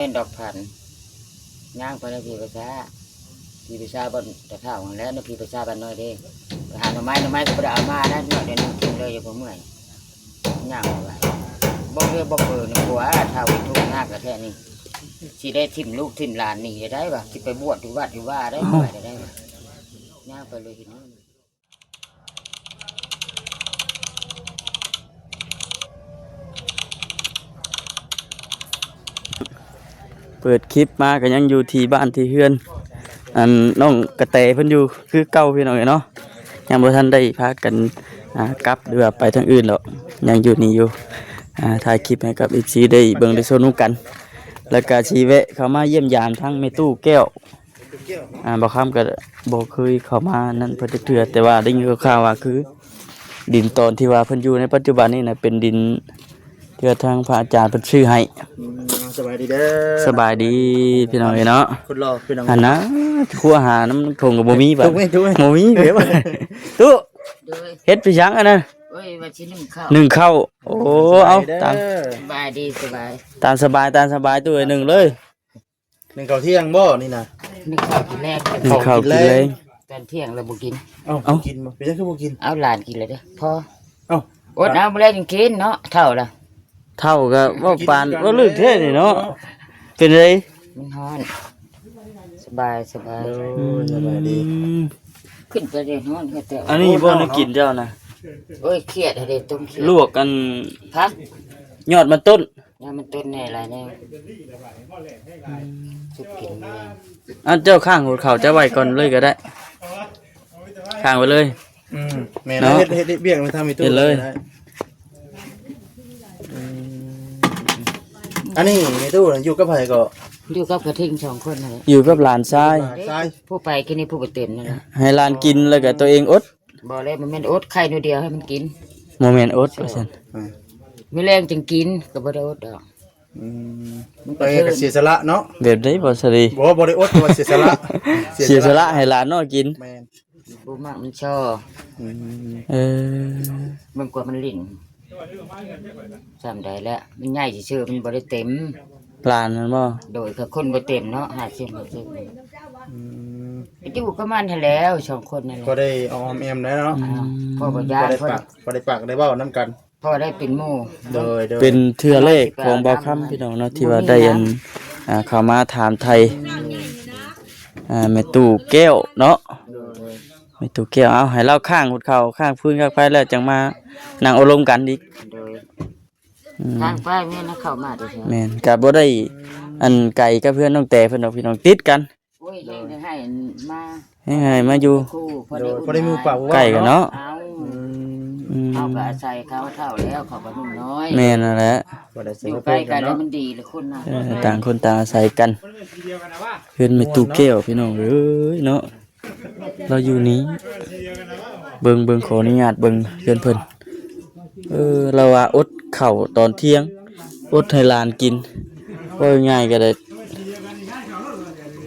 ແມ່ນດອກພັນ ຍ່າງໄປໃນຜີປະຊາ ຜີປະຊາບ່ອນຕາເຖົ້າຫັ້ນແຫຼະ ໃນຜີປະຊາບ້ານນ້ອຍເດ້ ໄປຫາໜໍ່ໄມ້ ໜໍ່ໄມ້ກໍບໍ່ໄດ້ເອົາມານະ ນ້ອຍດຽວໜຶ່ງກິນເລີຍ ຢ່າບໍ່ເມື່ອຍ ຍ່າງໄປ ບໍ່ເຫຼືອບໍ່ເປີນ ຜົວເຖົ້າທຸກຍາກກະແທ້ນີ້ ຊິໄດ້ຖິ້ມລູກຖິ້ມຫຼານໜີໄດ້ວະ ຊິໄປບວດຢູ່ວັດຢູ່ວາໄດ້ ບໍ່ໄດ້ວະ ຍ່າງໄປເລີຍເຫັນ ເປີດຄລິບມາກໍຍັງຢູ່ທີ່ບ້ານທີ່ເຮືອນ ອັນ ນ້ອງກະແຕເພິ່ນຢູ່ຄືເກົ່າ ພີ່ນ້ອງເອີຍເນາະ ຍັງບໍ່ທັນໄດ້ພາກັນ ອ່າ ກັບ ຫຼືວ່າໄປທາງອື່ນດອກ ຍັງຢູ່ນີ້ຢູ່ ອ່າ ຖ່າຍຄລິບໃຫ້ກັບເອັຟຊີໄດ້ເບິ່ງໄດ້ຊົມນຳກັນ ແລ້ວກໍຊິແວະເຂົ້າມາຢ້ຽມຢາມທັງແມ່ຕູ້ແກ້ວ ອ່າ ບ່າວຄຳກໍບໍ່ເຄີຍເຂົ້າມານັ້ນເພິ່ນຈັກເທື່ອ ແຕ່ວ່າໄດ້ຍິນຂ່າວໆວ່າຄື ດິນຕອນທີ່ວ່າເພິ່ນຢູ່ໃນປັດຈຸບັນນີ້ນະ ເປັນດິນທີ່ວ່າທາງພະອາຈານເພິ່ນຊື້ໃຫ້. ອືມ ສະບາຍດີເດີ ສະບາຍດີພີ່ນ້ອງເອີຍເນາະ ຄົນຫຼໍ່ພີ່ນ້ອງ ອັນນະ ຄົວຫານຳທົ່ງກໍບໍ່ມີບາດ ບໍ່ມີ ບໍ່ມີເດ້ ຕູ້ ໂດຍ ເຮັດໄປຫຍັງອັນນັ້ນ? ໂອ້ຍ ວ່າຊິໜຶ້ງເຂົ້າ ໜຶ້ງເຂົ້າ ໂອ້ ເອົາ ສະບາຍດີເດີ ຕາມ ສະບາຍດີ ສະບາຍ ຕາມສະບາຍ ຕູ້ເອີຍ ໜຶ້ງເລີຍ. ໜຶ້ງເຂົ້າທ່ຽງບໍ່ນີ້ນະ? ໜຶ້ງເຂົ້າກິນແລງ ໜຶ້ງເຂົ້າກິນແລງ ຕອນທ່ຽງລະບໍ່ກິນ. ເອົ້າ ເອົ້າ ກິນບໍ່? ເປັນຫຍັງຄືບໍ່ກິນ? ເອົາ ຫຼານກິນລະເດ້ ພໍ. ເອົ້າ ອົດເອົາ ມື້ແລງຈຶ່ງກິນເນາະ ເຖົ້າລະ ເຖົ້າກໍເວົ້າປານ ເວົ້າລຶກແທ້ນີ້ເນາະ ເປັນໃດ? ມັນຮ້ອນ ສະບາຍ ສະບາຍ ໂອ້ຍ ສະບາຍດີ ອືມ ຂຶ້ນໄປເດ້ ຮ້ອນແທ້ໆ ອັນນີ້ບໍ່ໄດ້ກິນເຈົ້ານະ? ໂອ້ຍ ຄຽດເດ້ ຕົ້ມຄຽດ ລວກອັນ ຜັກ ຍອດມັນຕົ້ນ ຍາມັນຕົ້ນແດ່ຫຼາຍແດ່ ອືມ ສຸກກິນແດ່ ອັນເຈົ້າຂ້າງຫົວເຂົ້າເຈົ້າໄວ້ກ່ອນເລີຍກໍໄດ້ ຂ້າງໄວ້ເລີຍ ອືມ ແມ່ນ ເນາະ ເຮັດ ເຮັດວຽກນຳທາງແມ່ຕູ້ເລີຍ ອືມ ອັນນີ້ແມ່ຕູ້ນະຢູ່ກັບໃຜກໍ? ຢູ່ກັບກະທິງສອງຄົນນັ້ນແຫຼະ ຢູ່ກັບຫຼານຊາຍ ຫຼານຊາຍ ຜູ້ໄປກິນນີ້ຜູ້ບໍ່ເຕັມນັ້ນແຫຼະ ໃຫ້ຫຼານກິນແລ້ວກໍຕົວເອງອົດ ບໍ່ແລ້ວ ບໍ່ແມ່ນອົດ ໄຂ່ໜ້ອຍດຽວໃຫ້ມັນກິນ ບໍ່ແມ່ນອົດວ່າຊັ້ນ ອືມ ມື້ແລງຈຶ່ງກິນກໍບໍ່ໄດ້ອົດດອກ ອືມ ມັນກໍ ເອີ ເຊີນ ກໍເສຍສະຫຼະເນາະ ແບບໃດບໍ່ສະດີ? ບໍ່ ບໍ່ໄດ້ອົດ ແຕ່ວ່າເສຍສະຫຼະ ເສຍສະຫຼະໃຫ້ຫຼານນ້ອຍກິນ ແມ່ນ ບໍ່ມັກມັນຊໍ ອືມ ເອີ ເບິ່ງກວ່າມັນຫຼິ້ນ ຊ່ຳໃດແລ້ວ ມັນໃຫຍ່ຊື່ໆ ມັນບໍ່ໄດ້ເຕັມ ຫຼານນັ້ນບໍ່? ໂດຍ ກໍຄົນບໍ່ເຕັມເນາະ ຫ້າສິບ ຫົກສິບ ອືມ ໄປຢູ່ກັບມັນຫັ້ນແຫຼ້ວ ສອງຄົນນັ້ນແຫຼະ ພໍໄດ້ອ້ອມແອ້ມໄດ້ເນາະ ອືມ ພໍບໍ່ຢ້ານ ພໍໄດ້ປາກ ພໍໄດ້ປາກໄດ້ເວົ້ານຳກັນ ພໍໄດ້ເປັນໝູ່ ໂດຍ ໂດຍ ເປັນເທື່ອແລກຂອງບ່າວຄຳ ພີ່ນ້ອງເນາະ ທີ່ວ່າໄດ້ອັນ ອ່າ ເຂົ້າມາຖາມໄຖ່ ອ່າ ແມ່ຕູ້ແກ້ວເນາະ ໂດຍ ແມ່ຕູ້ແກ້ວ ເອົາ ໃຫ້ລາວຄ້າງຫົດເຂົ້າ ຄ້າງຟືນຄ້າງໄຟແລ້ວ ຈັ່ງມານັ່ງໂອ້ລົມກັນອີກ ໂດຍ ອືມ ທາງໄປແມ່ນເຂົ້າມາແຕ່ ແມ່ນ ກະບໍ່ໄດ້ອັນໄກກັບເຮືອນນ້ອງແຕເພິ່ນດອກ ພີ່ນ້ອງ ຕິດກັນ ໂອ້ຍ ແຮງໃຫ້ມາ ແຮງໃຫ້ມາຢູ່ ໂດຍ ພໍໄດ້ໝູ່ປາກໝູ່ເວົ້າ ໃກ້ກັນເນາະ ເອົາ ອືມ ເຮົາກໍອາໄສເຂົາເຖົ້າແລ້ວ ເຂົາກໍໜຸ່ມນ້ອຍ ແມ່ນນັ້ນແຫຼະ ຢູ່ໃກ້ກັນແລ້ວມັນດີລະຄົນນະ ເອີ ຕ່າງຄົນຕ່າງອາໄສກັນ ເຮືອນແມ່ຕູ້ແກ້ວ ພີ່ນ້ອງເອີຍເນາະ ລາວຢູ່ນີ້ ເບິ່ງ ເບິ່ງ ຂໍອະນຸຍາດເບິ່ງເຮືອນເພິ່ນ ເອີ ລາວວ່າອົດເຂົ້າຕອນທ່ຽງ ອົດໃຫ້ຫຼານກິນ ເວົ້າງ່າຍໆກໍໄດ້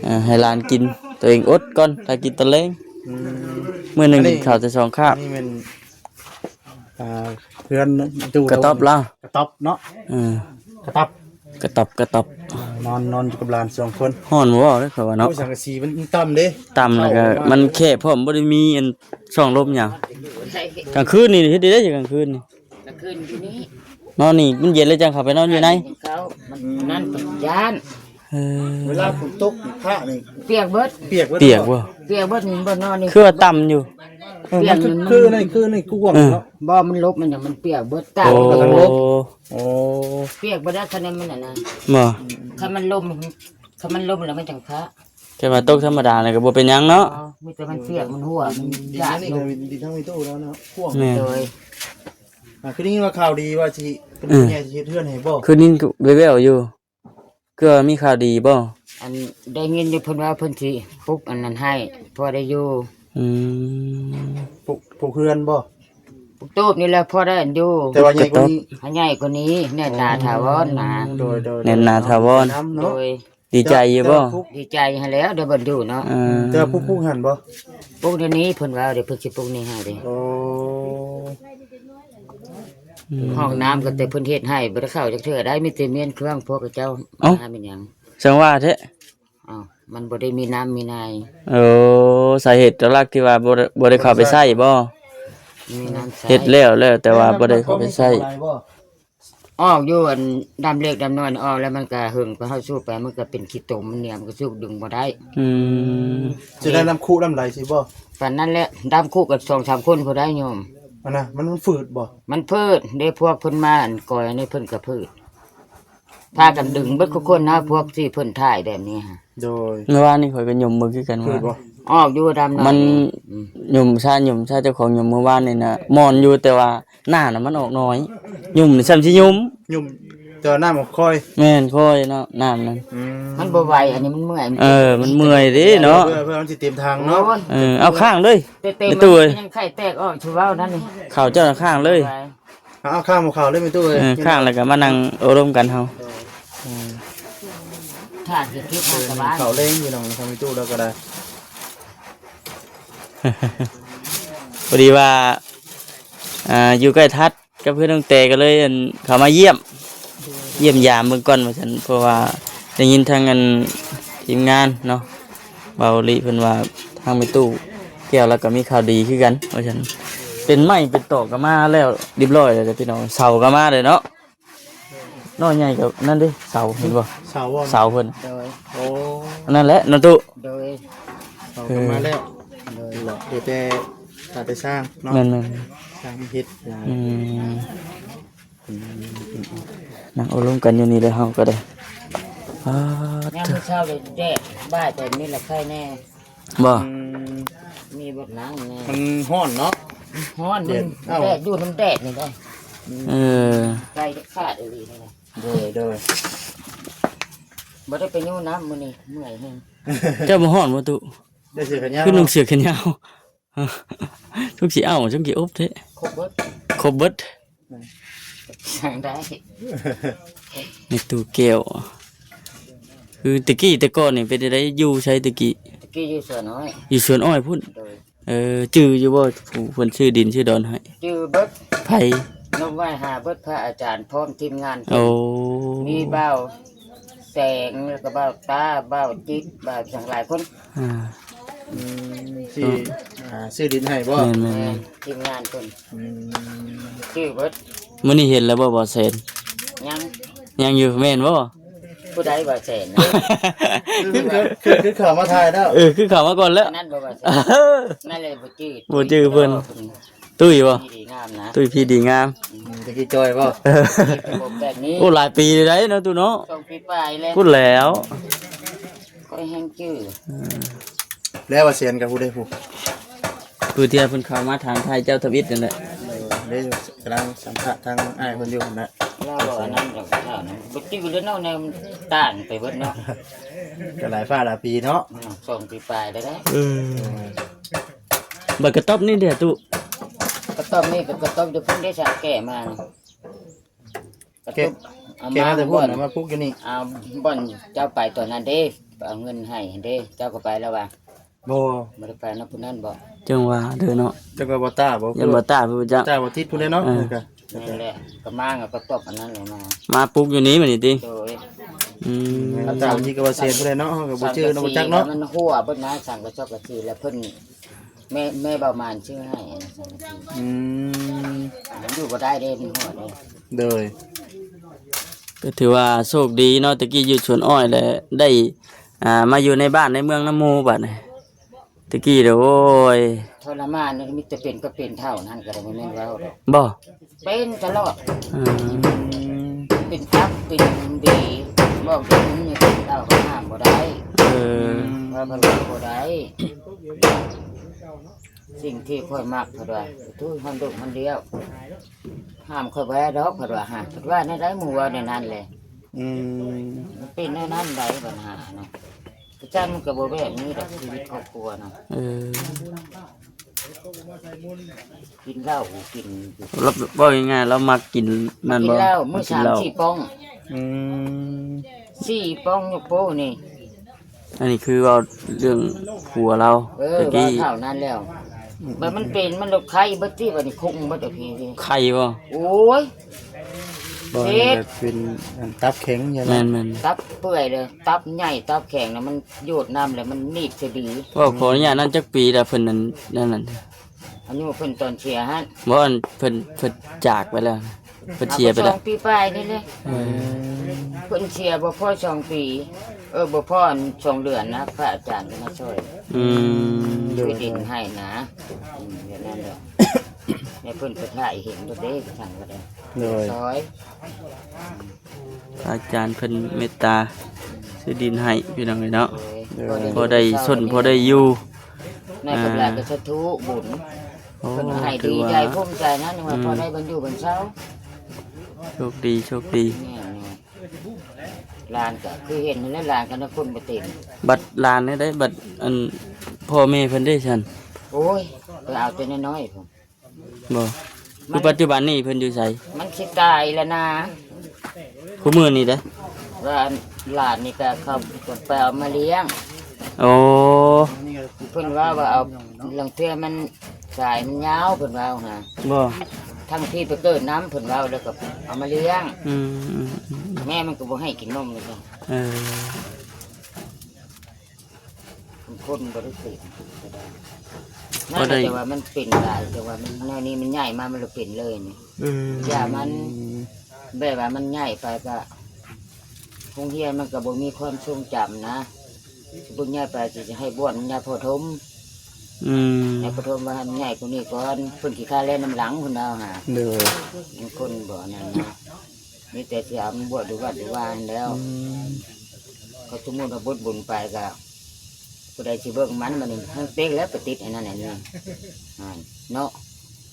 ອ່າ ໃຫ້ຫຼານກິນ ຕົວເອງອົດກ່ອນ ຖ້າກິນຕອນແລງ ອືມ ມື້ໜຶ່ງກິນເຂົ້າແຕ່ສອງຄາບ ອັນນີ້ແມ່ນ ອ່າ ເຮືອນຕູ້ ກະຕ໊ອບລາວ ກະຕ໊ອບເນາະ ເອີ ກະຕ໊ອບ ກະຕ໊ອບ ກະຕ໊ອບ ນອນ ນອນຢູ່ກັບຫຼານສອງຄົນ ຮ້ອນບໍ່ເວົ້າເດ້ ຂ້ອຍວ່າເນາະ ໂອ້ຍ ສັງກະສີມັນຕ່ຳເດ້ ຕ່ຳ ແລ້ວກໍມັນແຄບພ້ອມ ບໍ່ໄດ້ມີອັນຊ່ອງລົມຫຍັງ ກາງຄືນນີ້ເຮັດໄດ້ ກາງຄືນນີ້ ກາງຄືນຢູ່ນີ້ ນອນນີ້ມັນເຢັນແລ້ວຈັ່ງເຂົ້າໄປນອນຢູ່ໃນ ເຂົ້າ ມັນນັ້ນຢ້ານ ເອີ ເວລາຝົນຕົກນີ້ ຜ້ານີ້ ປຽກເບິດ ປຽກເບິດ ປຽກບໍ່? ປຽກເບິດນີ້ ບໍ່ນອນນີ້ ຄືວ່າຕ່ຳຢູ່ ເອີ ມັນຄື ຄືໃນ ຄືໃນກວ້າງເນາະ ບໍ່ ມັນຫຼົບ ມັນຫຍັງ ມັນປຽກເບິດ ຕາກ ໂອ້ ມັນກໍຕ້ອງຫຼົບ ໂອ້ ປຽກບໍ່ໄດ້ ຄັນນັ້ນມັນອັນນັ້ນ ບໍ່ ຄັນມັນລົມ ຄັນມັນລົມແລ້ວມັນຈັ່ງຄະ ແຕ່ວ່າຕົກທຳມະດານີ້ກໍບໍ່ເປັນຫຍັງເນາະ ອໍ ມີແຕ່ມັນປຽກ ມັນຮົ່ວ ມັນຢາກ ດີນະນີ້ກໍດີທັງມີຕູ້ແລ້ວເນາະ ພວກ ແມ່ນ ໂດຍ ອ່າ ຄືໄດ້ຍິນວ່າຂ່າວດີວ່າຊິ ເອີ ເພິ່ນໃຫຍ່ຊິເຮັດເຮືອນໃຫ້ບໍ່? ຄືໄດ້ຍິນແວ່ວໆຢູ່ ຄືວ່າມີຂ່າວດີບໍ່? ອັນ ໄດ້ຍິນຢູ່ເພິ່ນວ່າເພິ່ນຊິປຸກອັນນັ້ນໃຫ້ ພໍໄດ້ຢູ່ ອືມ ປຸກ ປຸກເຮືອນບໍ່? ປຸກຕູບນີ້ແຫຼະ ພໍໄດ້ອັນຢູ່ ແຕ່ວ່າໃຫຍ່ກວ່ານີ້ ໃຫ້ໃຫຍ່ກວ່ານີ້ ແໜ້ນໜາຖາວອນນະ ໂດຍ ໂດຍ ແໜ້ນໜາຖາວອນ ໂດຍ ດີໃຈຢູ່ບໍ່? ດີໃຈຫັ້ນແຫຼ້ວ ໄດ້ບ່ອນຢູ່ເນາະ ເອີ ແຕ່ວ່າປຸກ ປຸກຫັ້ນບໍ່? ປຸກດຽວນີ້ ເພິ່ນວ່າເດ ເພິ່ນຊິປຸກນີ້ໃຫ້ເດ ໂອ້ ອືມ ຫ້ອງນ້ຳກໍແຕ່ເພິ່ນເຮັດໃຫ້ ບໍ່ໄດ້ເຂົ້າຈັກເທື່ອໄດ້ ມີແຕ່ມ້ຽນເຄື່ອງພວກເຂົາເຈົ້າ ເອົ້າ ມາແມ່ນຫຍັງ ຈັ່ງວ່າແທ້. ອ້າວ ມັນບໍ່ໄດ້ມີນ້ຳມີໃນ. ໂອ້ ສາເຫດຫຼັກໆທີ່ວ່າບໍ່ໄດ້ ບໍ່ໄດ້ເຂົ້າໄປໃຊ້ບໍ? ມີນ້ຳໃຊ້ ເຮັດແລ້ວແລ້ວ ແຕ່ວ່າບໍ່ໄດ້ເຂົ້າໄປໃຊ້. ອອກຢູ່ອັນດຳເລັກດຳນ້ອຍອອກ ແລ້ວມັນກະເຫິງໄປ ເຮົາສູບໄປ ມັນກະເປັນຂີ້ຕົມ ມັນໜຽມ ມັນກະສູບດຶງບໍ່ໄດ້. ອືມ ຊິໄດ້ນ້ຳຄຸນ້ຳໄຫຼຊິບໍ່? ປານນັ້ນແຫຼະ ດຳຄຸກະສອງສາມຄົນພໍໄດ້ໂຍມ. ອັນນະ ມັນ ມັນຝືດບໍ່? ມັນຝືດເດ້ ພວກເພິ່ນມາອັນກອຍອັນນີ້ເພິ່ນກະຝືດ ພາກັນດຶງເບິດທຸກຄົນນະ ພວກທີ່ເພິ່ນຖ່າຍແບບນີ້ຫັ້ນ. ໂດຍ ເມື່ອວານນີ້ຂ້ອຍກໍຍົມເບິ່ງຄືກັນວ່າ ອອກຢູ່ດຳໜ້ອຍ ມັນ ອືມ ຍົມຊາ ຍົມຊາ ເຈົ້າຂອງຍົມເມື່ອວານນີ້ນະ ມ່ອນຢູ່ ແຕ່ວ່າໜ້ານະມັນອອກໜ້ອຍ ຍົມນີ້ສ່ຳຊິຍົມ ຍົມ ແຕ່ວ່ານ້ຳມັນຄ່ອຍ ແມ່ນ ຄ່ອຍເນາະ ນ້ຳນັ້ນ ອືມ ມັນບໍ່ໄວ ອັນນີ້ມັນເມື່ອຍ ເອີ ມັນເມື່ອຍເດ້ເນາະ ເພື່ອ ເພື່ອມັນຊິເຕັມຖັງເນາະ. ໂອ້ຍ ເອີ ເອົາຄ້າງເລີຍ ເຕັມໆ ແມ່ຕູ້ເອີຍ ມັນຍັງໄຂ່ແຕກອອກ ຊິເວົ້ານັ້ນນີ້ ເຂົ້າເຈົ້ານະຄ້າງເລີຍ ບໍ່ໄວ. ເອົາ ເອົາ ຂ້າງບໍ່ເຂົ້າເລີຍແມ່ຕູ້ເອີຍ. ເອີ ຂ້າງແລ້ວກໍມານັ່ງໂອ້ລົມກັນເຮົາ. ຖ້າຊິຄິດ ເອີ ຫາຊາວບ້ານ ເຂົ້າແລງພີ່ນ້ອງ ທາງແມ່ຕູ້ລາວກໍໄດ້ ພໍດີວ່າ ອ່າ ຢູ່ໃກ້ທັດກັບເພື່ອນນ້ອງແຕ ກໍເລີຍ ອັນ ເຂົ້າມາຢ້ຽມ ຢ້ຽມຢາມເບິ່ງກ່ອນວ່າຊັ້ນ ເພາະວ່າໄດ້ຍິນທາງ ອັນ ທີມງານເນາະ ເບົາລີເພິ່ນວ່າທາງແມ່ຕູ້ແກ້ວລາວກໍມີຂ່າວດີຄືກັນວ່າຊັ້ນ ເປັນໄມ້ເປັນຕອກກໍມາແລ້ວ ຮຽບຮ້ອຍແລ້ວເດີພີ່ນ້ອງ ເສົາກໍມາເລີຍເນາະ ນ້ອຍໃຫຍ່ກໍນັ້ນເດ້ ເສົາເຫັນບໍ່ ເສົາບໍ່ ເສົາເພິ່ນ ໂດຍ ໂອ້ ອັນນັ້ນແຫຼະເນາະຕູ້ ໂດຍ ເສົາກໍມາແລ້ວ ເອີ ໂດຍ ນີ້ແຫຼະ ເຫຼືອແຕ່ ຖ້າແຕ່ຊ່າງເນາະ ແມ່ນໆ ຊ່າງເຮັດ ອືມ ອືມ ນັ່ງໂອ້ລົມກັນຢູ່ນີ້ແຫຼະເຮົາກໍໄດ້ ອາ ຍາມເຊົ້າແດດ ບ່າຍໄປນີ້ລະໄຄແນ່ ບໍ່ ອືມ ມີບົດນັ່ງແນ່ ມັນຮ້ອນເນາະ ຮ້ອນ ມັນ ເອົ້າ ແດດ ຢູ່ນຳແດດນີ້ໄດ໋ ເອີ ໃຈຈະຂາດອີ່ຫຼີນີ້ນະ ໂດຍ ໂດຍ ບໍ່ໄດ້ໄປຢູ່ນຳມື້ນີ້ ເມື່ອຍແຮງ ເຈົ້າບໍ່ຮ້ອນບໍ່ຕູ້ ໄດ້ເສື້ອແຂນຍາວ ຄືນຸ່ງເສື້ອແຂນຍາວ ຊຸກຊິເອົາ ຊຸກຊິອົບແທ້ ຄົບເບິດ ຄົບເບິດ ອືມ ສັ່ງໄດ້ ໃນຕູ້ແກ້ວ ຄືແຕ່ກີ້ແຕ່ກ່ອນນີ້ເປັນຈັ່ງໃດ ຢູ່ໃສແຕ່ກີ້ ແຕ່ກີ້ຢູ່ສວນອ້ອຍ ຢູ່ສວນອ້ອຍພຸ້ນ ໂດຍ ເອີ ຈື່ຢູ່ບໍ່ ຜູ້ເພິ່ນຊື້ດິນຊື້ດອນໃຫ້ ຈື່ເບິດ ໃຜ ຍົກໄຫວ້ຫາເບິດ ພະອາຈານພ້ອມທີມງານ ໂອ້ ມີບ່າວແສງ ແລ້ວກໍບ່າວຕາ ບ່າວຈິດ ບ່າວຫຍັງຫຼາຍຄົນ ອ່າ ອືມ ທີ່ ເນາະ ອ່າ ຊື້ດິນໃຫ້ບໍ່ ແມ່ນໆໆ ແມ່ນ ທີມງານເພິ່ນ ອືມ ຈື່ເບິດ ມື້ນີ້ເຫັນແລ້ວບໍ່ ບ່າວແສນ ຍັງ ຍັງຢູ່ແມ່ນບໍ່ ຜູ້ໃດບ່າວແສນນະ ຄື ຄື ຄືເຂົ້າມາຖ່າຍແລ້ວ ເອີ ຄືເຂົ້າມາກ່ອນແລ້ວ ອັນນັ້ນບໍ່ບ່າວແສນ ນັ້ນແຫຼະບໍ່ຈື່ ບໍ່ຈື່ເພິ່ນ ຕຸ້ຍບໍ່ ທີ່ດີງາມນະ ຕຸ້ຍທີ່ດີງາມ ອືມ ແຕ່ກີ້ຈ່ອຍບໍ່ ແບບນີ້ ໂອ້ ຫຼາຍປີແລ້ວເນາະ ຕູ້ເນາະ ສອງປີປາຍແລ້ວ ພຸ້ນແລ້ວ ຂ້ອຍແຮ່ງຈື່ ເອີ ແລ້ວວ່າແສນກັບຜູ້ໃດຜູ້ ຜູ້ທີ່ເພິ່ນເຂົ້າມາທາງໄທເຈົ້າທຳອິດນັ້ນແຫຼະ ເອີ ເດ້ ກຳລັງສຳພາດທາງອ້າຍເພິ່ນຢູ່ຫັ້ນນະ ລາວເວົ້າອັນນັ້ນດອກ ລາວນັ້ນບໍ່ຈື່ເລີຍເນາະ ແນວຕ່າງໄປເບິດເນາະ ກໍຫຼາຍຟ້າຫຼາຍປີເນາະ ອືມ ສອງປີປາຍແລ້ວເດ້ ເອີ ບັດກະຕ໊ອບນີ້ເດຕູ້ ກະຕ໊ອບນີ້ກໍກະຕ໊ອບຢູ່ພຸ້ນເດ້ ສາແກ່ມາ ກະ ແກະ ເອົາ ແກະມາແຕ່ພຸ້ນ ເອົາມາປຸກຢູ່ນີ້ ເອົາບ່ອນເຈົ້າໄປຕອນນັ້ນເດ້ ເອົາເງິນໃຫ້ຫັ້ນເດ້ ເຈົ້າກໍໄປແລ້ວວ່າ ບໍ່ ບໍ່ໄດ້ໄປນຳຜູ້ນັ້ນບໍ ຈັ່ງວ່າເດີເນາະ ຈັກວ່າບໍ່ຕ້າບໍ່ ຢ້ານບໍ່ຕ້າຜູ້ຈັກ ຕ້າບໍ່ຕິດຜູ້ໃດເນາະ ເອີ ແມ່ນແຫຼະ ກໍມາກໍຕອບອັນນັ້ນແຫຼະມາ ມາປຸກຢູ່ນີ້ບັດນີ້ຕິ ໂດຍ ອືມ ອາຈານທີ່ກໍວ່າເຊນຜູ້ໃດເນາະ ເຮົາກໍບໍ່ຈື່ເນາະ ບໍ່ຈັກເນາະ ມັນຮົ່ວເບິດນະ ສັງກະສອບກະສີ ແລ້ວເພິ່ນ ແມ່ ແມ່ເບົາມານຊື້ໃຫ້ ອືມ ຢູ່ບໍ່ໄດ້ເດ້ ມັນຮອດເດ້ ໂດຍ ກໍຖືວ່າໂຊກດີເນາະ ແຕ່ກີ້ຢູ່ສວນອ້ອຍແຫຼະ ໄດ້ ອ່າ ມາຢູ່ໃນບ້ານໃນເມືອງນຳໝູ່ບັດນີ້ ແຕ່ກີ້ເດ້ ໂອ້ຍ ທໍລະມານ ມີແຕ່ເປັນກໍເປັນເທົ່ານັ້ນ ກໍບໍ່ແມ່ນເວົ້າດອກ ບໍ່ ເປັນຕະຫຼອດ ອືມ ເປັນຕັບເປັນເບ ບອກເປັນເປັນເຕົ້າກໍຫ້າມບໍ່ໄດ້ ເອີ ວ່າເພິ່ນເວົ້າບໍ່ໄດ້ ສິ່ງທີ່ຂ້ອຍມັກ ເພິ່ນວ່າ ໂອ້ຍ ມັນດຸມັນດຽວ ຫ້າມຂ້ອຍບໍ່ໄດ້ດອກ ເພິ່ນວ່າ ຫາ ເພິ່ນວ່າແນວໃດ ໝູ່ເວົ້າແນວນັ້ນແຫຼະ ອືມ ມັນເປັນແນວນັ້ນໃດ ບັນຫານະ ຄືຈັ່ງມັນກໍບໍ່ແບບນີ້ດອກ ຊີວິດຄອບຄົວນະ ເອີ ກິນເຫຼົ້າກິນ ລາວ ເວົ້າງ່າຍໆ ລາວມັກກິນນັ້ນບໍ່ ກິນເຫຼົ້າ ມື້ສາມສີ່ປ່ອງ ອືມ ສີ່ປ່ອງຍົກໂປ້ນີ້ ອັນນີ້ຄືເວົ້າເລື່ອງຜົວລາວ ເອີ ແຕ່ກີ້ ເວົ້າເທົ່ານັ້ນແລ້ວ ອືມ ບັດມັນເປັນ ມັນລະໄຂ້ເບິດຕິ ບັດນີ້ຄຸກເບິດ ໂອເຄ ໄຂ້ບໍ່ ໂອ້ຍ ບໍ່ແມ່ນແບບເປັນອັນຕັບແຂງຫຍັງ ແມ່ນໆ ຕັບເປື່ອຍເລີຍ ຕັບໃຫຍ່ຕັບແຂງນະ ມັນໂຍດນ້ຳແລ້ວມັນໜີບສະດື. ເວົ້າຂໍອະນຸຍາດນັ້ນ ຈັກປີລະເພິ່ນນັ້ນ ນັ້ນ ນັ້ນ? ອາຍຸເພິ່ນຕອນເສຍຫັ້ນ ບໍ່ ອັນເພິ່ນ ເພິ່ນຈາກໄປແລ້ວ ເພິ່ນເສຍໄປແລ້ວ ສອງປີປາຍນີ້ແຫຼະ. ເອີ ເພິ່ນເສຍບໍ່ພໍສອງປີ ເອີ ບໍ່ພໍອັນສອງເດືອນນະ ພະອາຈານກໍມາຊ່ອຍ. ອືມ ໂດຍ ທີ່ດິນໃຫ້ນະ. ອືມ ແບບນັ້ນແຫຼະ ແລ້ວເພິ່ນໄປຖ່າຍເຫັນເບິດເດ້ ທາງກໍໄດ້ ໂດຍ ຊ່ອຍ. ພະອາຈານເພິ່ນເມດຕາຊື້ດິນໃຫ້ພີ່ນ້ອງເອີຍເນາະ ໂດຍ ພໍໄດ້ຊົນພໍໄດ້ຢູ່. ນ້ອຍກຳລັງກໍສາທຸບຸນ ໂອ້ ເພິ່ນໃຫ້ ຖືວ່າດີໃຈພູມໃຈນະ ຍັງວ່າ ອືມ ພໍໄດ້ບ່ອນຢູ່ບ່ອນເຊົາ. ໂຊກດີ ໂຊກດີ ແມ່ນ. ຫຼານກໍຄືເຫັນຫັ້ນແຫຼະ ຫຼານກໍນະຄົນບໍ່ເຕັມ. ບັດຫຼານນີ້ໄດ້ ບັດອັນພໍ່ແມ່ເພິ່ນເດ້ຊັ້ນ? ໂອ້ຍ ໄປເອົາແຕ່ນ້ອຍໆພຸ້ນ. ບໍ່ ຄືປັດຈຸບັນນີ້ເພິ່ນຢູ່ໃສ? ມັນຊິຕາຍແລ້ວນາ ຄູ່ມື້ນີ້ເດ້ ວ່າຫຼານນີ້ກໍເຂົາໄປເອົາມາລ້ຽງ. ໂອ້ ເພິ່ນວ່າ ວ່າເອົາ ລາງເທື່ອມັນສາຍມັນຍາວ ເພິ່ນວ່າຫັ້ນນະ. ບໍ່ ທັງທີ່ໄປເກີດນຳ ເພິ່ນເວົ້າ ແລ້ວກໍເອົາມາລ້ຽງ. ອືມ ແມ່ມັນກໍບໍ່ໃຫ້ກິນນົມເລີຍ. ເອີ ຄົນບໍ່ໄດ້ເປັນກໍໄດ້ ນັ້ນແຫຼະ ແຕ່ວ່າມັນເປັນຫຼາຍ ແຕ່ວ່າມັນແນວນີ້ມັນໃຫຍ່ມາ ມັນລະເປັນເລີຍນີ້. ອືມ ຢ່າມັນ ແບບວ່າມັນໃຫຍ່ໄປກໍ ໂຮງຮຽນມັນກໍບໍ່ມີຄວາມຊົງຈຳນະ. ຊິເບິ່ງໃຫຍ່ໄປ ຊິໃຫ້ບວດຍາພໍ່ຖົມ. ອືມ ໃຫ້ພໍ່ຖົມວ່າໃຫຍ່ກວ່ານີ້ກ່ອນ ເພິ່ນຂີ້ຄ້ານແລ່ນນຳຫຼັງພຸ້ນແລ້ວຫາ. ໂດຍ ມັນຄົນບໍ່ນັ້ນນະ ມີແຕ່ຊິເອົາມັນບວດຢູ່ວັດຢູ່ວາຫັ້ນແລ້ວ. ອືມ ເຂົາສົມມຸດວ່າບົດບຸນໄປກໍ ຜູ້ໃດຊິເບິ່ງມັນ ມັນແຮ່ງເຕັກແລ້ວໄປຕິດອັນນັ້ນອັນນີ້ ຫັ້ນເນາະ.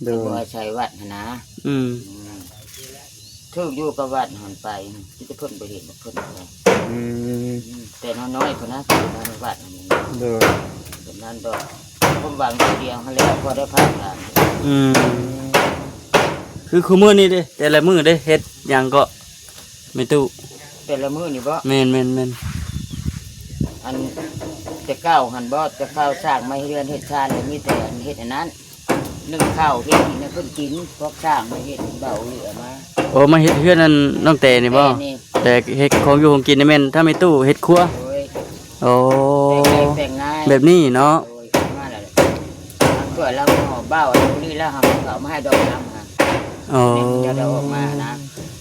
ໂດຍ ບໍ່ອາໄສວັດຫັ້ນນະ. ອືມ ອືມ ຖືກຢູ່ກັບວັດຫັ້ນໄປ ມີແຕ່ເພິ່ນບໍ່ເຫັນເພິ່ນໄປ. ອືມ ອືມ ແຕ່ນ້ອຍໆພຸ້ນນະ ວັດຫັ້ນ. ໂດຍ ເປັນນັ້ນດອກ ຄວາມຫວັງຕົວດຽວຫັ້ນແຫຼະ ພໍໄດ້ພາການ. ອືມ ຄືຄູ່ມື້ນີ້ເດ້ ແຕ່ລະມື້ເດ້ ເຮັດຫຍັງເກາະ ແມ່ຕູ້? ແຕ່ລະມື້ນີ້ບໍ? ແມ່ນໆ ອັນແຕ່ເກົ່າຫັ້ນບໍ? ແຕ່ເກົ່າສ້າງມາເຮືອນເຮັດຊານ ແລ້ວມີແຕ່ອັນເຮັດອັນນັ້ນ ໜຶ້ງເຂົ້າເຮັດກິນໃຫ້ເພິ່ນກິນ ພວກສ້າງມາເຮັດເບົາເຫຼືອມາ. ໂອ້ ມາເຮັດເຮືອນອັນນ້ອງແຕນີ້ບໍ? ແຕ່ນີ້ ແຕ່ເຮັດຂອງຢູ່ຂອງກິນນີ້ແມ່ນທາງແມ່ຕູ້ເຮັດຄົວ. ໂດຍ ໂອ້ ແປງໄຮ່ແປງນາ ແບບນີ້ເນາະ. ໂດຍ ມາແລ້ວ ລ້າງຖ້ວຍລ້າງໝໍ້ ເບົາອັນນີ້ແລ້ວ ເຮົາກໍເອົາມາໃຫ້ດອກນຳ. ອໍ ແມ່ນເຈົ້າໄດ້ອອກມານະ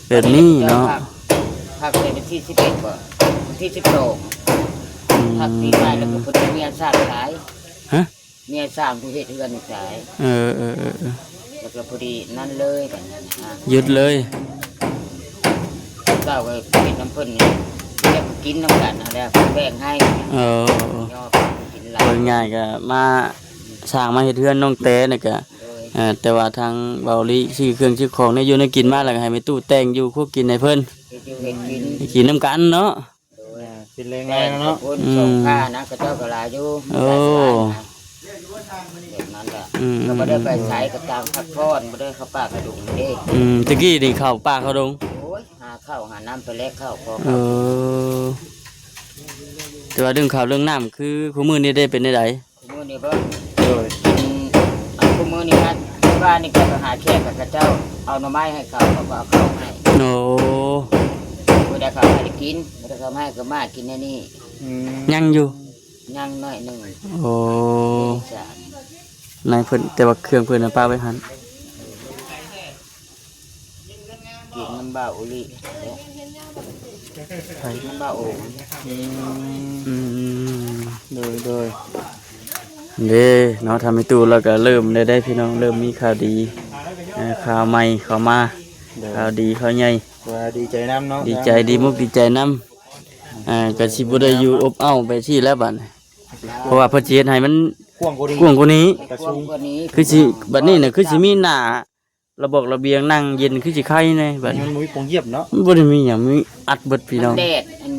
ແບບນີ້ເນາະ. ພັກ ພັກໃນວັນທີສິບເອັດບໍ? ວັນທີສິບສອງ ອືມ ພັກປີໃໝ່ ແລ້ວກໍເພິ່ນເມຍສ້າງຕາຍ. ຮະ? ເມຍສ້າງຜູ້ເຮັດເຮືອນຕາຍ. ເອີໆໆໆ ແລ້ວກໍພໍດີນັ້ນເລີຍ ບັດນັ້ນນະ ຢຸດເລີຍ. ເຈົ້າກໍເຮັດນຳເພິ່ນນີ້ ແລ້ວກໍກິນນຳກັນຫັ້ນແຫຼະ ແບ່ງໃຫ້. ເອີ ຍອມກິນຫຼາຍ ເວົ້າງ່າຍໆ ກໍມາ ສ້າງມາເຮັດເຮືອນນ້ອງແຕນີ້ກະ ໂດຍ ເອີ ແຕ່ວ່າທາງເບົາລີຊື້ເຄື່ອງຊື້ຂອງແນວຢູ່ແນວກິນມາ ແລ້ວກະໃຫ້ແມ່ຕູ້ແຕ່ງຢູ່ຄົວກິນໃຫ້ເພິ່ນ ເຮັດຢູ່ເຮັດກິນ ກິນນຳກັນເນາະ. ໂດຍ ເປັນແຮງງານເນາະ. ຄົນ ອືມ ສອງຂ້ານະ ເຂົາເຈົ້າກໍຫຼາຍຢູ່. ໂອ້ ຫຼາຍຫຼາຍນະ ແບບນັ້ນແຫຼະ. ອືມ ກໍບໍ່ໄດ້ໄປໃສ ອືມ ກໍຕ່າງພັກຜ່ອນ ບໍ່ໄດ້ເຂົ້າປ່າເຂົ້າດົງເດ້. ອືມ ແຕ່ກີ້ນີ້ເຂົ້າປ່າເຂົ້າດົງ. ໂອ້ຍ ຫາເຂົ້າຫານ້ຳ ໄປແລກເຂົ້າຂໍ ເອີ ເຂົ້າ. ແຕ່ວ່າເລື່ອງເຂົ້າເລື່ອງນ້ຳ ຄືຄູ່ມື້ນີ້ໄດ້ເປັນແນວໃດ? ມື້ນີ້ບໍ່? ໂດຍ ອັນ ມື້ນີ້ຫັ້ນ ວານນີ້ກໍໄປຫາແຂກ ແລ້ວເຂົາເຈົ້າເອົາໜໍ່ໄມ້ໃຫ້ເຂົາ ເຂົາກໍເອົາເຂົ້າໃຫ້. ໂອ້ ບໍ່ໄດ້ເຂົ້າໃຫ້ໄດ້ກິນ ບໍ່ໄດ້ເຂົ້າໃຫ້ກໍມາກິນໃນນີ້. ອືມ ຍັງຢູ່? ຍັງໜ້ອຍໜຶ່ງ. ໂອ້ ໃນເພິ່ນ ແຕ່ວ່າເຄື່ອງເພິ່ນນະປະໄວ້ຫັ້ນ. ກິນນຳບ່າວໂອລິ ໄປ ກິນນຳບ່າວໂອ. ອືມ ອືມ ໂດຍ ໂດຍ ເດ້ເນາະ ທາງແມ່ຕູ້ລາວກໍເລີ່ມໄດ້ ໄດ້ພີ່ນ້ອງ ເລີ່ມມີຂ່າວດີ ເອີ ຂ່າວໃໝ່ເຂົ້າມາ. ໂດຍ ຂ່າວດີຂ່າວໃຫຍ່ ວ່າດີໃຈນຳເນາະ ດີໃຈ ດີມຸກດີໃຈນຳ. ເອີ ກໍຊິບໍ່ໄດ້ຢູ່ອົບເອົ້າໄປຊີ້ແລ້ວບັດນີ້ ເພາະວ່າເພິ່ນຊິເຮັດໃຫ້ມັນກວ້າງກວ່ານີ້ ກວ້າງກວ່ານີ້ ກະສູງກວ່ານີ້ ຄືຊິ ບັດນີ້ນະ ຄືຊິມີໜ້າ ລະບອກລະບຽງນັ່ງເຢັນຄືຊິໄຄແດ່ບັດນີ້. ມັນບໍ່ມີໂປ່ງຢຽບເນາະ ມັນບໍ່ໄດ້ມີຫຍັງ ມີອັດເບິດພີ່ນ້ອງ. ແດດ ອັນ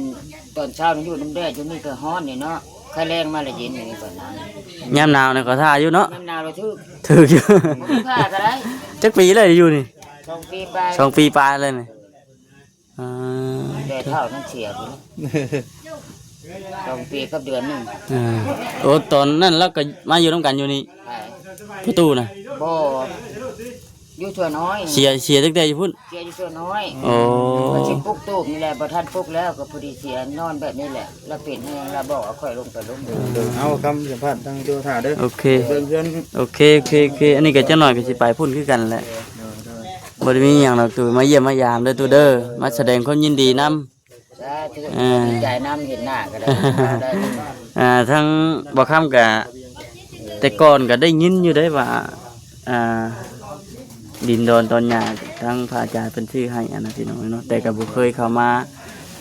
ຕອນເຊົ້ານີ້ຢູ່ນຳແດດ ຢູ່ນີ້ກໍຮ້ອນນີ້ເນາະ ຄ່ອຍແລງມາລະເຢັນນີ້ບັດນັ້ນ. ຍາມໜາວນີ້ກໍຖ້າຢູ່ເນາະ ຍາມໜາວລະຖືກ ຖືກຢູ່ ຖ້າກໍໄດ້. ຈັກປີແລ້ວຢູ່ນີ້? ສອງປີປາຍ ສອງປີປາຍແລ້ວນີ້. ອ່າ ແຕ່ເຖົ້ານັ້ນເສຍໄປແລ້ວ ສອງປີກັບເດືອນໜຶ່ງ. ອ່າ ໂອ້ ຕອນນັ້ນລາວກໍມາຢູ່ນຳກັນຢູ່ນີ້ ໃຜ? ພໍ່ຕູ້ນະ? ບໍ່ ຢູ່ທົ່ວນ້ອຍ ເສຍ ເສຍຕັ້ງແຕ່ຢູ່ພຸ້ນ ເສຍຢູ່ທົ່ວນ້ອຍ. ໂອ້ ເພິ່ນຊິປຸກຕູບນີ້ແຫຼະ ບໍ່ທັນປຸກແລ້ວ ກໍພໍດີເສຍ ນອນແບບນີ້ແຫຼະ. ລາວເປັນແຮງ ລາວບອກເອົາຂ້ອຍລົງໄປລົງ. ເອີ ເອົາຄຳສຳພາດທາງໂຈທ່າເດີ. ໂອເຄ ເບິ່ງເຮືອນ. ໂອເຄ ໂອເຄ ໂອເຄ ອັນນີ້ກໍຈັກໜ້ອຍກໍຊິໄປພຸ້ນຄືກັນແຫຼະ. ໂດຍ ໂດຍ ບໍ່ໄດ້ມີຫຍັງດອກ ຕູ້ມາຢ້ຽມມາຢາມເດີ ຕູ້ເດີ ມາສະແດງຄວາມຍິນດີນຳ. ສາທຸ ເອີ ດີໃຈນຳ ເຫັນໜ້າກໍໄດ້ ເວົ້າໄດ້. ອ່າ ທາງບໍ່ຄຳກະ ແຕ່ກ່ອນກໍໄດ້ຍິນຢູ່ເດ້ວ່າ ອ່າ ດິນດອນຕອນຫຍ້າ ທາງພະອາຈານເພິ່ນຊື້ໃຫ້ ອັນນັ້ນພີ່ນ້ອງເອີຍເນາະ ແຕ່ກໍບໍ່ເຄີຍເຂົ້າມາ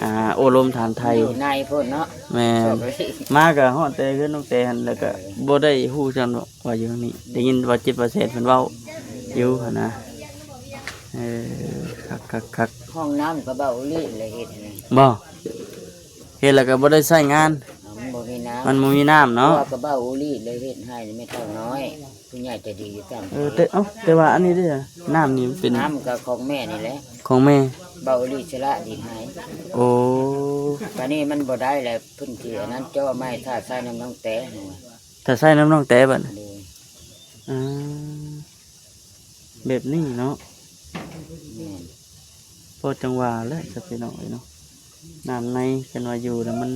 ອ່າ ໂອ້ລົມຖາມໄຖ່ ຢູ່ໃນພຸ້ນເນາະ. ແມ່ນ ມາກໍຮອດແຕ່ເຮືອນນ້ອງແຕຫັ້ນ ແລ້ວກໍບໍ່ໄດ້ຮູ້ຊ້ຳວ່າຢູ່ທາງນີ້ ໄດ້ຍິນວ່າເຈັດວ່າແສນເພິ່ນເວົ້າຢູ່ຫັ້ນນະ. ເອີ ຄັກໆໆ ຫ້ອງນ້ຳກໍເບົາອີ່ຫຼີເລີຍເຮັດໃຫ້ ບໍ່ ເຮັດແລ້ວກໍບໍ່ໄດ້ໃຊ້ງານ ມັນບໍ່ມີນ້ຳ ມັນບໍ່ມີນ້ຳເນາະ. ເພາະວ່າກໍເບົາອີ່ຫຼີເລີຍເຮັດໃຫ້ແມ່ເຖົ້ານ້ອຍ ຜູ້ໃຫຍ່ໃຈດີຢູ່ຕ່າງປະເທດ. ເອີ ແຕ່ ເອົ້າ ແຕ່ວ່າອັນນີ້ເດ້ ນ້ຳນີ້ມັນເປັນ ນ້ຳກໍຂອງແມ່ນີ້ແຫຼະ ຂອງແມ່ ເບົາອີ່ຫຼີສະຫຼະດິນໃຫ້. ໂອ້ ບາດນີ້ມັນບໍ່ໄດ້ແລ້ວ ເພິ່ນຊິອັນນັ້ນ ເຈາະໃໝ່ ຖ້າໃຊ້ນ້ຳນ້ອງແຕຫັ້ນວ່າ ຖ້າໃຊ້ນ້ຳນ້ອງແຕບັດ. ໂດຍ ອືມ ແບບນີ້ເນາະ. ແມ່ນ ພໍຈັ່ງວ່າແຫຼະ ຊະ ພີ່ນ້ອງເອີຍເນາະ ນ້ຳໃນ ຄັນວ່າຢູ່ແລ້ວມັນ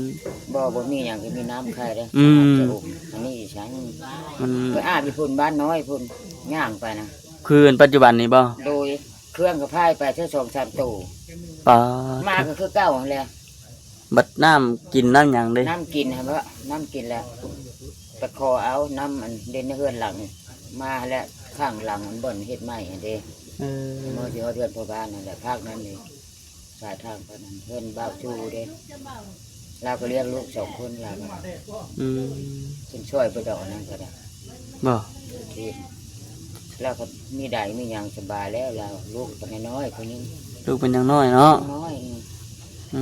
ບໍ່ ບໍ່ມີຫຍັງ ກໍມີນ້ຳໄຂ່ເດ້. ອືມ ອັນນີ້ອີ່ຫຍັງ ມັນ ໄປອາບຢູ່ພຸ້ນ ບ້ານນ້ອຍພຸ້ນ ຍ່າງໄປນະ ຄືອັນປັດຈຸບັນນີ້ບໍ່? ໂດຍ ເຄື່ອງກໍພາຍໄປແຕ່ສອງສາມໂຕ ປາດ ມາກໍຄືເກົ່າຫັ້ນແຫຼະ. ບັດນ້ຳກິນນ້ຳຫຍັງເດ້? ນ້ຳກິນຫັ້ນເບາະ ນ້ຳກິນແຫຼະ ໄປຂໍເອົານ້ຳອັນເດັ່ນໃນເຮືອນຫຼັງ ມາແຫຼະ ຂ້າງຫຼັງອັນບ່ອນເຮັດໃໝ່ຫັ້ນເດ້. ເອີ ມາຊິຮອດເຮືອນພໍ່ບ້ານຫັ້ນແຫຼະ ພາກນັ້ນເດ້ ສາຍທາງໄປນັ້ນ ເຮືອນບ່າວຊູເດ້. ລາວກໍລ້ຽງລູກສອງຄົນລາວ. ອືມ ເພິ່ນຊ່ວຍບໍ່ດອກ ອັນນັ້ນກໍໄດ້ ບໍ່ ທີ່ລາວກໍມີໄດມີຫຍັງສະບາຍແລ້ວ ລາວ ລູກກໍນ້ອຍໆ ຜູ້ຍິງ ລູກເປັນຍັງນ້ອຍເນາະ ນ້ອຍ. ອື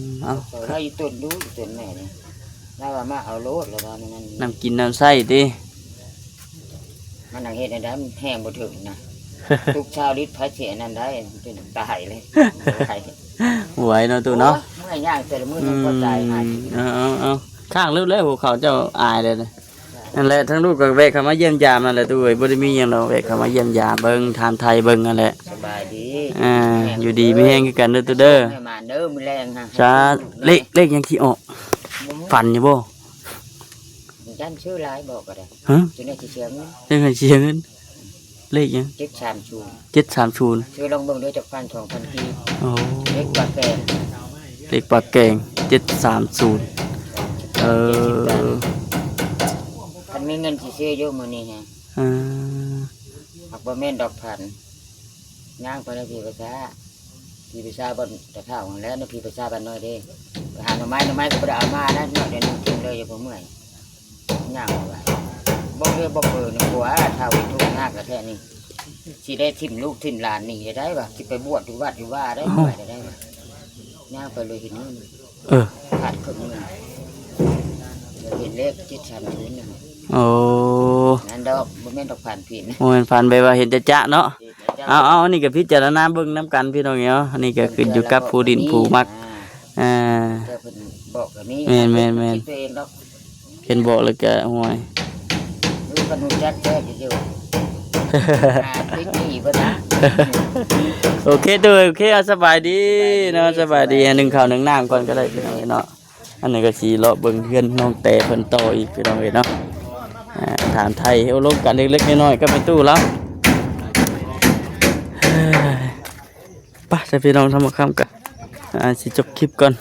ມ ເອົາ ລາວອີ່ຕົນດຸອີ່ຕົນແມ່ນີ້ ລາວວ່າມາເອົາໂລດ ລາວວ່າແນວນັ້ນ. ນ້ຳກິນນ້ຳໃຊ້ຕິ ມັນຫຍັງເຮັດແນວໃດ ມັນແຮງບໍ່ເຖິງນະ ທຸກຊາວລິດ ໃຜຊິອັນນັ້ນໄດ້ ເປັນຕາຍເລີຍ ບໍ່ໄຫວ ບໍ່ໄຫວເນາະຕູ້ເນາະ. ໂອ້ຍ ເມື່ອຍຍ່າງແຕ່ລະມື້ຍັງພໍຕາຍຫາກິນ. ເອົາໆໆ ຄ້າງເລີບແລ້ວ ຫົວເຂົ່າເຈົ້າອາຍເລີຍ. ນັ້ນແຫຼະ ທາງລູກກໍແວະເຂົ້າມາຢ້ຽມຢາມນັ້ນແຫຼະຕູ້ເອີຍ ບໍ່ໄດ້ມີຫຍັງດອກ ແວະເຂົ້າມາຢ້ຽມຢາມເບິ່ງ ຖາມໄຖ່ເບິ່ງຫັ້ນແຫຼະ. ສະບາຍດີ ອ່າ ຢູ່ດີມີແຮງຄືກັນເດີຕູ້ເດີ ໃຫ້ມາເດີມື້ແລງຫາ. ສາ ເລກ ເລກຫຍັງທີ່ອອກ ຝັນຢູ່ບໍ່? ຢ້ານຊື້ຫຼາຍ ບອກກໍໄດ້ ຮະ ຈະໄດ້ຊິເສຍເງິນ ຈະໄດ້ເສຍເງິນ. ເລກຫຍັງ? ເຈັດສາມສູນ ເຈັດສາມສູນ ຊື້ລອງເບິ່ງເດີ ຈັກພັນສອງພັນກີບ. ໂອ້ ເລກປາກແກງ ເລກປາກແກງ ເຈັດສາມສູນ. ເອີ ຄັນມີເງິນຊິຊື້ຢູ່ມື້ນີ້ຮະ. ເອີ ຫາກບໍ່ແມ່ນດອກພັນ ຍ່າງໄປໃນຜີປະຊາ ຜີປະຊາບ່ອນຕາເຖົ້າຫັ້ນແຫຼະ ໃນຜີປະຊາບ້ານນ້ອຍເດ້ ໄປຫາໜໍ່ໄມ້ ໜໍ່ໄມ້ກໍບໍ່ໄດ້ເອົາມານະ ນ້ອຍດຽວໜຶ່ງກິນເລີຍ ຢ່າບໍ່ເມື່ອຍ. ຍ່າງໄປ ບໍ່ເຫຼືອບໍ່ເບີນະ ຜົວເຖົ້າທຸກຍາກກະແທ້ນີ້ ຊິໄດ້ຖິ້ມລູກຖິ້ມຫຼານໜີໄດ້ວະ ຊິໄປບວດຢູ່ວັດຢູ່ວາໄດ້ ເອົ້າ ໄປໄດ້ວະ. ຍ່າງໄປເລີຍເຫັນເງິນ ເອີ ຂາດເຄິ່ງໜຶ່ງ ເຫັນເລກເຈັດສາມສູນນັ້ນ. ໂອ້ ນັ້ນດອກ ບໍ່ແມ່ນດອກ ຝັນຜິດ ບໍ່ແມ່ນຝັນ ແບບວ່າເຫັນຈະໆເນາະ. ເອົາໆ ອັນນີ້ກໍພິຈາລະນາເບິ່ງນຳກັນພີ່ນ້ອງເອີຍເນາະ ອັນນີ້ກໍຂຶ້ນຢູ່ກັບຜູ້ດິນຜູ້ມັກ. ອ່າ ເພິ່ນບອກກໍມີ ແມ່ນໆໆ ຄິດເອງດອກ ເພິ່ນບອກແລ້ວກໍຫ້ວຍ ຮູ້ກັນຮູ້ຈັກແທ້ຢູ່ ຫາຕິດໜີ້ເພິ່ນນະ. ໂອເຄໂຕ ໂອເຄ ເອົາ ສະບາຍດີເນາະ ສະບາຍດີ ໜຶ້ງເຂົ້າໜຶ້ງນ້ຳກ່ອນກໍໄດ້ພີ່ນ້ອງເອີຍເນາະ. ອັນນີ້ກໍຊິເລາະເບິ່ງເຮືອນນ້ອງແຕເພິ່ນຕໍ່ອີກພີ່ນ້ອງເອີຍເນາະ ອ່າ ຖາມໄຖ່ໂອ້ລົມກັນເລັກໆນ້ອຍໆກັບແມ່ຕູ້ລາວ. ໄປຊະພີ່ນ້ອງ ທຳມະຄຳກະ ອ່າ ຊິຈົບຄລິບກ່ອນ.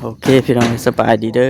ໂອເຄພີ່ນ້ອງ ສະບາຍດີເດີ.